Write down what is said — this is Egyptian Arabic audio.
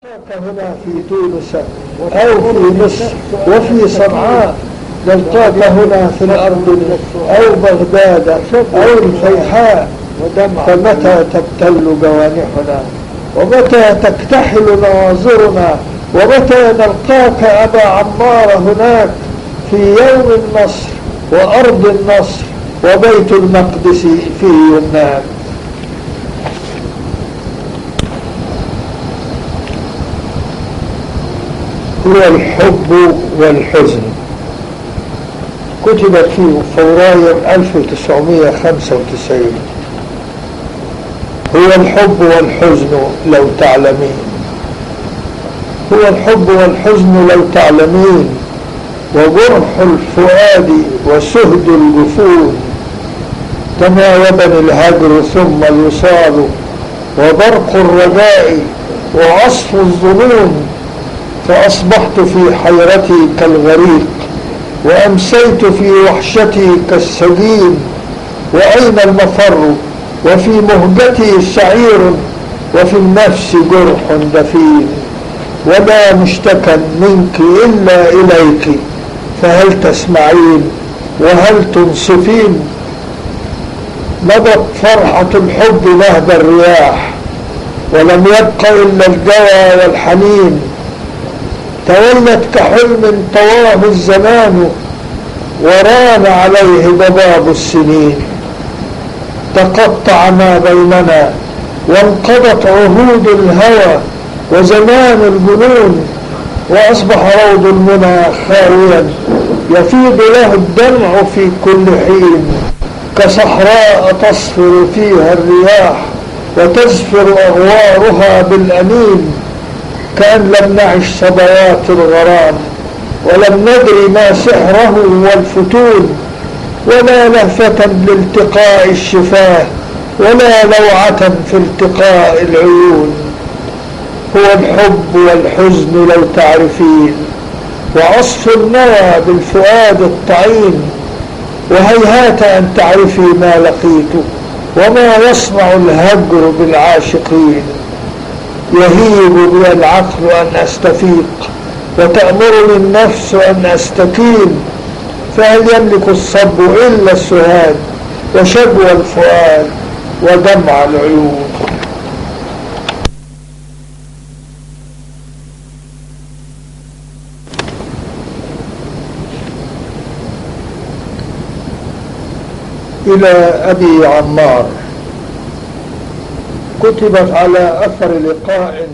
هنا في تونس أو في مصر وفي صنعاء، نلقاك هنا في الأردن أو بغداد أو الفيحاء. فمتى تبتل جوانحنا، ومتى تكتحل نواظرنا، ومتى نلقاك أبا عمار هناك في يوم النصر وأرض النصر وبيت المقدس في يمناك. هو الحب والحزن. كتبت في فبراير 1995. هو الحب والحزن لو تعلمين، هو الحب والحزن لو تعلمين، وجرح الفؤاد وسهد الجفون، تناوبني الهجر ثم الوصال، وبرق الرجاء وعصف الظنون، فأصبحت في حيرتي كالغريق، وأمسيت في وحشتي كالسجين، وأين المفر؟ وفي مهجتي سعير، وفي النفس جرح دفين، ولا مشتكى منك إلا إليك، فهل تسمعين وهل تنصفين؟ مضت فرحة الحب نهب الرياح، ولم يبق إلا الجوى والحنين، تولت كحلم طواه الزمان، وران عليه ضباب السنين، تقطع ما بيننا وانقضت عهود الهوى وزمان الجنون، وأصبح روض المنى خاويا يفيض له الدمع في كل حين، كصحراء تصفر فيها الرياح وتزفر أغوارها بالأنين، كأن لم نعش صبوات الغرام، ولم ندري ما سحره والفتون، ولا لهفة لالتقاء الشفاه، ولا لوعة في التقاء العيون. هو الحب والحزن لو تعرفين، وعصف النوى بالفؤاد الطعين، وهيهات أن تعرفي ما لقيت، وما يصنع الهجر بالعاشقين. يهيب بي العقل أن أستفيق، وتأمرني النفس أن أستكين، فهل يملك الصب إلا السهاد، وشجوى الفؤاد ودمع العيون. إلى أبي عمار. كتبت على أثر لقاء